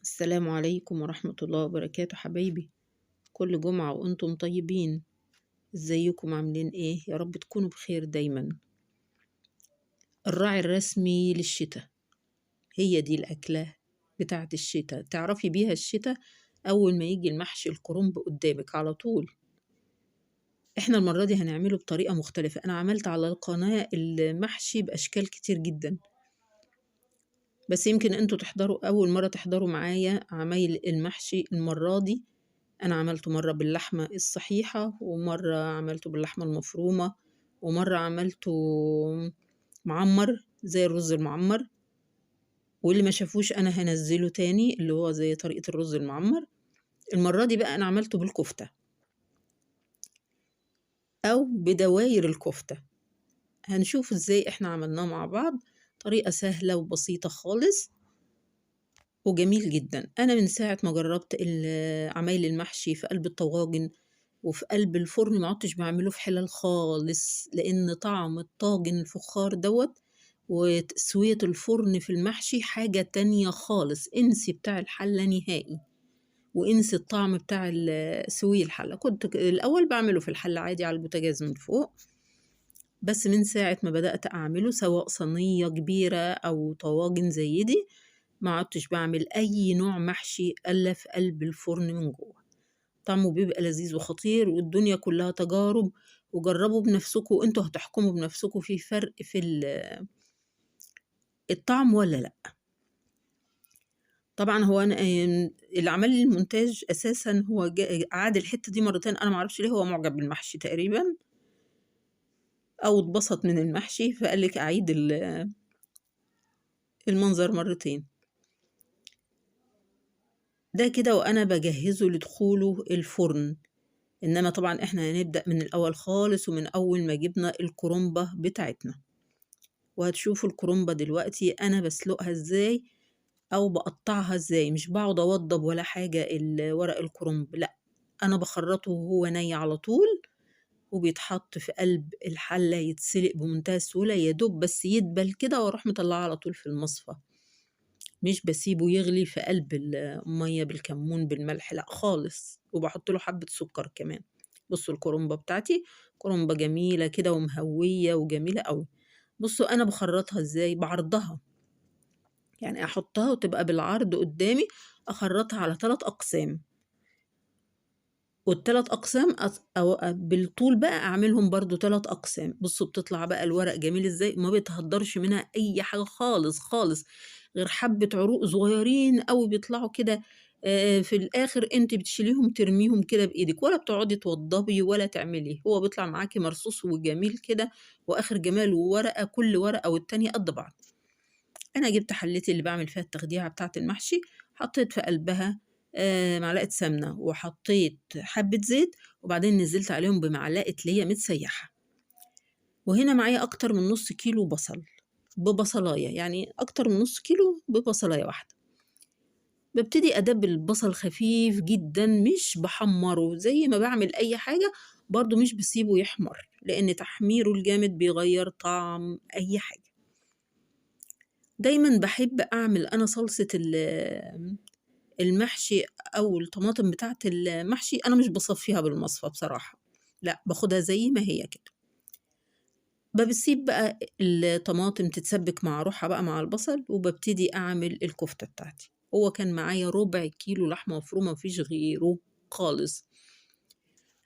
السلام عليكم ورحمة الله وبركاته حبايبي. كل جمعة وانتم طيبين. ازيكم عاملين ايه؟ يا رب تكونوا بخير دايما. الراعي الرسمي للشتاء، هي دي الأكلة بتاعة الشتاء، تعرفي بيها الشتاء أول ما يجي المحشي الكرنب قدامك على طول. احنا المرة دي هنعمله بطريقة مختلفة. أنا عملت على القناة المحشي بأشكال كتير جدا، بس يمكن انتوا تحضروا أول مرة تحضروا معايا عمايل المحشي المرة دي. أنا عملته مرة باللحمة الصحيحة، ومرة عملته باللحمة المفرومة، ومرة عملته معمر زي الرز المعمر، واللي ما شافوش أنا هنزله تاني اللي هو زي طريقة الرز المعمر. المرة دي بقى أنا عملته بالكفتة أو بدواير الكفتة. هنشوف إزاي إحنا عملناه مع بعض، طريقة سهلة وبسيطة خالص وجميل جدا. أنا من ساعة ما جربت عمايل المحشي في قلب الطواجن وفي قلب الفرن ما عدتش بعمله في حلل خالص، لأن طعم الطاجن الفخار دوت وتسوية الفرن في المحشي حاجة تانية خالص. انسي بتاع الحلة نهائي، وانسي الطعم بتاع سوي الحلة. كنت الأول بعمله في الحلة عادي على البوتاجاز من فوق، بس من ساعة ما بدأت أعمله سواء صينية كبيرة أو طواجن زي دي ما عدتش بعمل أي نوع محشي إلا في قلب الفرن من جوه. طعمه بيبقى لذيذ وخطير، والدنيا كلها تجارب، وجربوا بنفسكم وانتوا هتحكموا بنفسكم في فرق في الطعم ولا لأ. طبعا هو أنا اللي عمل لي المونتاج أساسا هو عاد الحتة دي مرتين، أنا معرفش ليه، هو معجب بالمحشي تقريبا أو اتبسط من المحشي فقال لك أعيد المنظر مرتين. ده كده وأنا بجهزه لدخوله الفرن. إنما طبعا إحنا هنبدأ من الأول خالص، ومن أول ما جبنا الكرنبة بتاعتنا. وهتشوفوا الكرنبة دلوقتي أنا بسلقها إزاي أو بقطعها إزاي. مش بقعد أوضب ولا حاجة ورق الكرنب، لأ، أنا بخرطه وهو ني على طول، وبيتحط في قلب الحلة يتسلق بمنتهى السهولة، يا دوب بس يدبل كده واروح مطلعه على طول في المصفى. مش بسيبه يغلي في قلب المية بالكمون بالملح، لا خالص، وبحط له حبة سكر كمان. بصوا الكرنبة بتاعتي كرنبة جميلة كده ومهوية وجميلة قوي. بصوا انا بخرطها ازاي، بعرضها، يعني احطها وتبقى بالعرض قدامي، اخرطها على 3 اقسام، والتلات اقسام أو بالطول بقى اعملهم برضو 3 اقسام. بصوا بتطلع بقى الورق جميل ازاي، ما بيتهدرش منها اي حاجة خالص خالص، غير حبة عروق صغيرين قوي بيطلعوا كده. في الاخر انت بتشيليهم ترميهم كده بايدك، ولا بتقعدي توضبي ولا تعملي، هو بيطلع معاكي مرصوص وجميل كده واخر جمال، وورقة كل ورقة والتانية قد بعض. انا جبت حلتي اللي بعمل فيها التخديعة بتاعة المحشي، حطيت في قلبها معلقة سمنة، وحطيت حبة زيت، وبعدين نزلت عليهم بمعلقة ليا متسيحة. وهنا معايا أكتر من نص كيلو بصل ببصلاية، يعني أكتر من نص كيلو ببصلاية واحدة. ببتدي أدبل البصل خفيف جدا، مش بحمره زي ما بعمل أي حاجة، برضو مش بسيبه يحمر، لأن تحميره الجامد بيغير طعم أي حاجة. دايما بحب أعمل أنا صلصة المحشي أو الطماطم بتاعت المحشي، أنا مش بصفيها بالمصفى بصراحة، لا باخدها زي ما هي كده. بسيب بقى الطماطم تتسبك مع روحها بقى مع البصل، وببتدي أعمل الكفتة بتاعتي. هو كان معايا ربع كيلو لحمة مفرومة مفيش غيره خالص.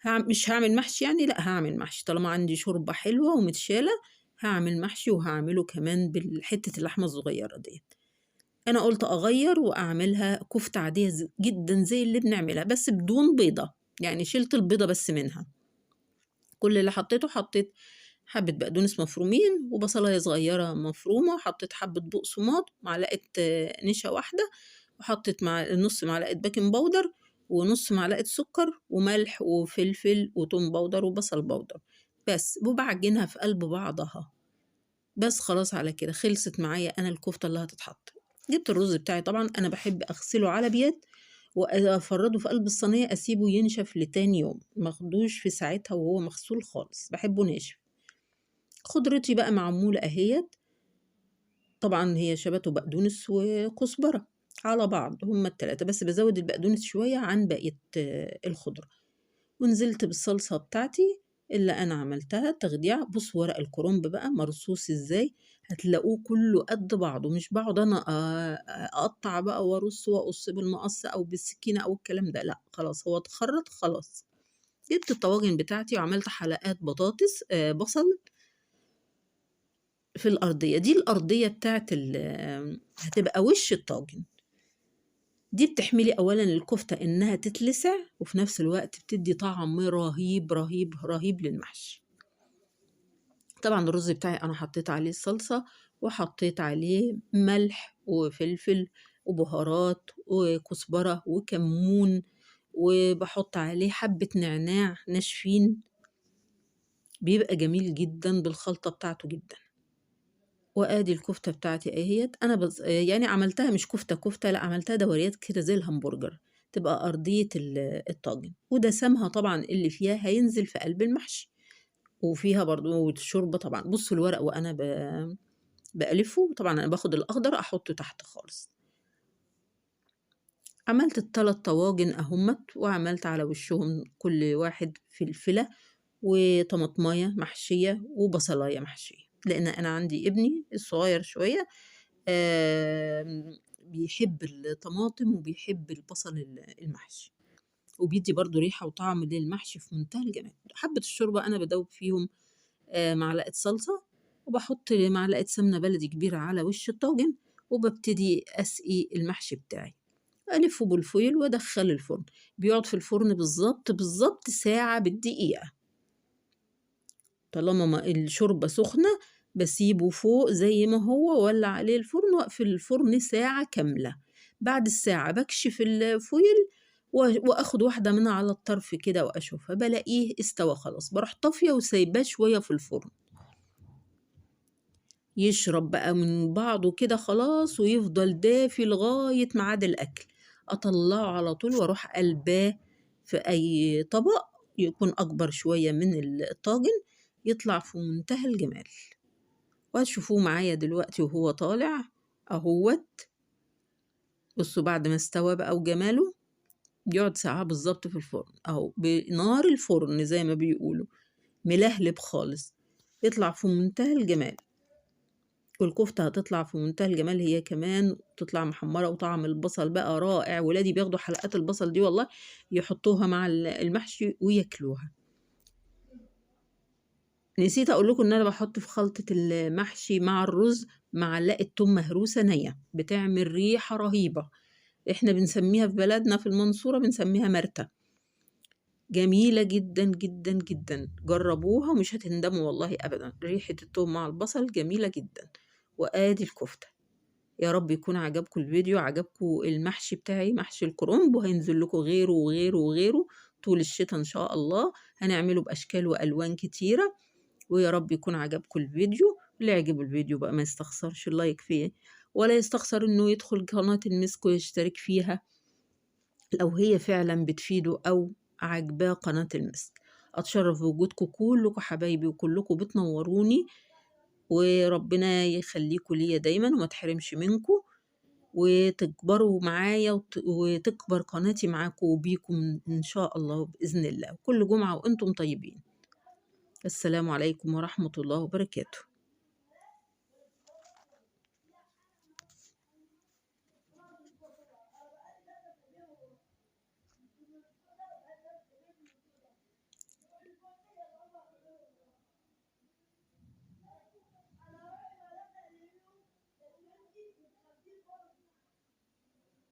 مش هعمل محشي يعني، لا هعمل محشي طالما عندي شوربة حلوة ومتشالة، هعمل محشي، وهعمله كمان بالحتة اللحمة الصغيرة ديت. أنا قلت أغير وأعملها كفتة عادية جدا زي اللي بنعملها، بس بدون بيضة، يعني شلت البيضة بس منها. كل اللي حطيته، حطيت حبة بقدونس مفرومين وبصلاية صغيرة مفرومة، وحطيت حبة بقسماط، معلقة نشا واحدة، وحطيت مع نص معلقة baking powder ونص معلقة سكر وملح وفلفل وتوم powder وبصل powder بس، وبعجنها في قلب بعضها بس. خلاص على كده خلصت معايا أنا الكفتة اللي هتتحط. جبت الرز بتاعي، طبعا أنا بحب أغسله على بيات وأفرده في قلب الصينية، أسيبه ينشف لتاني يوم، ماخدوش في ساعتها وهو مغسول خالص، بحبه ناشف. خضرتي بقى معمولة أهيت، طبعا هي شبت وبقدونس وكزبرة. على بعض هما ال3، بس بزود البقدونس شوية عن بقية الخضرة. ونزلت بالصلصة بتاعتي اللي أنا عملتها تخديع. بصوا ورق الكرنب بقى مرصوص إزاي، هتلاقوه كله قد بعضه، مش بقعد أنا أقطع بقى وأرص وأقص بالمقص أو بالسكينة أو الكلام ده، لأ خلاص هو اتخرط خلاص. جبت الطواجن بتاعتي وعملت حلقات بطاطس بصل في الأرضية. دي الأرضية بتاعت هتبقى وش الطاجن. دي بتحملي أولاً الكفتة إنها تتلسع، وفي نفس الوقت بتدي طعم رهيب رهيب رهيب للمحشي. طبعاً الرز بتاعي أنا حطيت عليه الصلصة، وحطيت عليه ملح وفلفل وبهارات وكزبرة وكمون، وبحط عليه حبة نعناع ناشفين، بيبقى جميل جداً بالخلطة بتاعته جداً. وادي الكفتة بتاعتي اهيت. انا يعني عملتها مش كفته كفته، لا عملتها دوريات كده زي الهمبرجر، تبقى ارضية الطاجن، ودسمها طبعا اللي فيها هينزل في قلب المحشي، وفيها برضو الشوربة طبعا. بصوا الورق وانا بألفه، طبعا انا باخد الاخضر احطه تحت خالص. عملت التلات طواجن اهمت، وعملت على وشهم كل واحد فلفله وطماطمايه محشيه وبصلايه محشيه، لأن أنا عندي ابني الصغير شوية، بيحب الطماطم وبيحب البصل المحشي، وبيدي برضو ريحة وطعم للمحشي في منتهى الجمال. حبة الشوربة أنا بدوب فيهم، معلقة صلصة، وبحط معلقة سمنة بلدي كبيرة على وش الطاجن، وببتدي أسقي المحشي بتاعي، ألفه بالفويل وأدخله الفرن. بيقعد في الفرن بالظبط بالظبط ساعة بالدقيقة، طالما ما الشوربة سخنة بسيبه فوق زي ما هو، وولع عليه الفرن واقفل الفرن ساعة كاملة. بعد الساعة بكشف الفويل واخد واحدة منها على الطرف كده واشوفها، بلاقيه استوى خلاص، بروح طافية وسايباه شوية في الفرن يشرب بقى من بعضه كده خلاص، ويفضل دافي لغاية ميعاد الأكل. أطلعه على طول وأروح قلباه في أي طبق يكون أكبر شوية من الطاجن، يطلع في منتهى الجمال. وهتشوفوه معايا دلوقتي وهو طالع اهوت. بصوا بعد ما استوى بقى وجماله، بيقعد ساعة بالظبط في الفرن اهو، بنار الفرن زي ما بيقولوا، ملهلب خالص، يطلع في منتهى الجمال. والكفتة هتطلع في منتهى الجمال هي كمان، تطلع محمرة وطعم البصل بقى رائع. ولادي بياخدوا حلقات البصل دي والله يحطوها مع المحشي وياكلوها. نسيت اقول لكم ان انا بحط في خلطة المحشي مع الرز معلقة توم مهروسة نية، بتعمل ريحة رهيبة. احنا بنسميها في بلدنا في المنصورة بنسميها مرتة، جميلة جدا جدا جدا، جربوها ومش هتندموا والله ابدا. ريحة التوم مع البصل جميلة جدا. وادي الكفتة. يا رب يكون عجبكم الفيديو، عجبكم المحشي بتاعي محشي الكرنب، وهينزل لكم غيره وغيره وغيره طول الشتاء ان شاء الله، هنعمله باشكال والوان كتيرة. ويا رب يكون عجبكم الفيديو. اللي عجبه الفيديو بقى ما يستخسرش اللايك فيه، ولا يستخسر انه يدخل قناة المسك ويشترك فيها لو هي فعلا بتفيده او عجباه قناة المسك. اتشرف بوجودكم كلكم حبايبي، وكلكم بتنوروني، وربنا يخليكم ليا دايما وما تحرمش منكم، وتكبروا معايا وتكبر قناتي معاكم وبيكم ان شاء الله بإذن الله. كل جمعة وانتم طيبين. السلام عليكم ورحمة الله وبركاته.